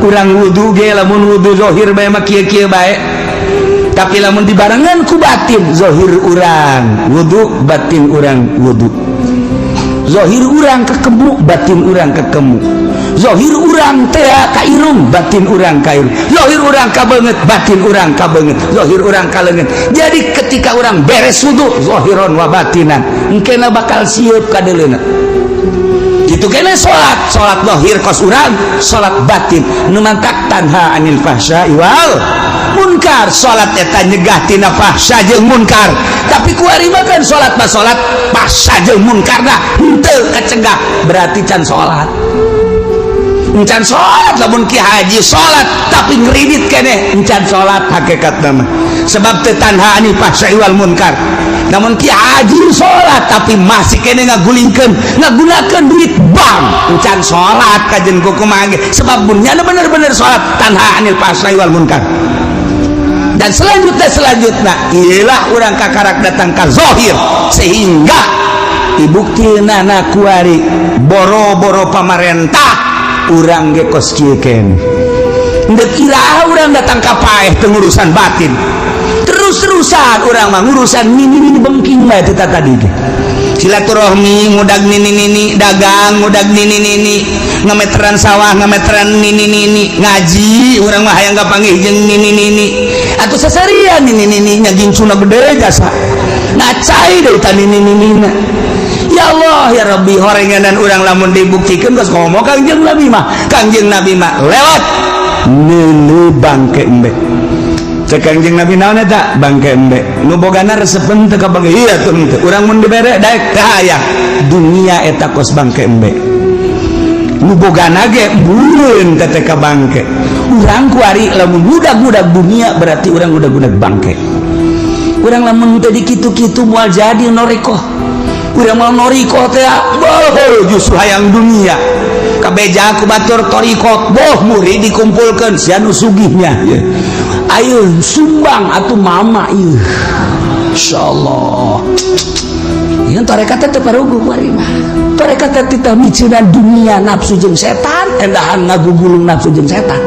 Urang wudu ge, lamun wudu zohir bae mah kieu-kieu bae, tapi lamun dibarengan ku batin, zohir urang wudu, batin urang wudu. Zohir urang kekemu, batin urang kekemu. Zohir urang teh ka irung, batin urang ka irung. Zohir urang ka beungeut, batin urang ka beungeut. Zohir urang ka leungeun. Jadi ketika urang beres wudu zohiron wa batinan, engkena bakal siap kadeuleuna. Itu kena salat, salat zahir kos urang, salat batin nu mantak tanha anil fahsya wal munkar. Salat eta nyegah tina fahsya jeung munkar, tapi kuari mah kan salat mah salat, fahsya jeung munkar dah henteu kecegah, berarti can salat, encan salat. Lamun ki haji salat tapi ngeridit keneh, encan salat hakikat nama, sebab teu tanha anil fahsya wal munkar. Namun ki haji salat tapi masih keneh ngagulingkeun, ngagunakeun duit bank, encan salat kajen kumaha ge, sebab mun nyana bener-bener salat, tanha anil fahsya wal munkar. Dan selanjutnya, selanjutnya ialah urang kakarak datang ka zohir, sehingga dibuktina kuari boro-boro pamarentah, urang ge kos kieu keneh. Ndek iraha urang datang ka paeh teu ngurusan batin? Terus-terusan urang mah ngurusan nini nini bengking bae teh tadi ge. Silaturahmi ngudag nini nini, dagang ngudag nini nini, ngameteran sawah ngameteran nini nini, ngaji urang mah hayang kapanggih jeung nini nini atau sasarian nini nini nya, gincuna gede jasa ngacai deui ta nini nini. Ya Allah ya Rabbi, horenganan urang lamun dibuktikan geus ngomong Kangjeng Nabi mah, Kangjeng Nabi mah lewat neuleu bangke embe. Cek Kangjeng Nabi, naon eta bangke embe? Nu bogana resepen teu ka bangke? Iya tuh henteu. Urang mun dibere daek teh hayang. Dunia eta kos bangke embe, nu bogana ge buleun teh ka bangke. Urang kuari lamun budak-budak dunia, berarti urang udah-budak bangke. Urang lamun teu dikitu-kitu moal jadi norikoh. Urang mau norikoh teh boh justru hayang dunia. Kabeja ku batur torikot, boh murid dikumpulkan, sia nu sugihnya ayo sumbang atuh mama ieu. Insyaallah yang tarekat teh parugu kuari mah. Tarekat teh titah miceunan dunia, nafsu jeung setan, endahan ngagugulung nafsu jeung setan.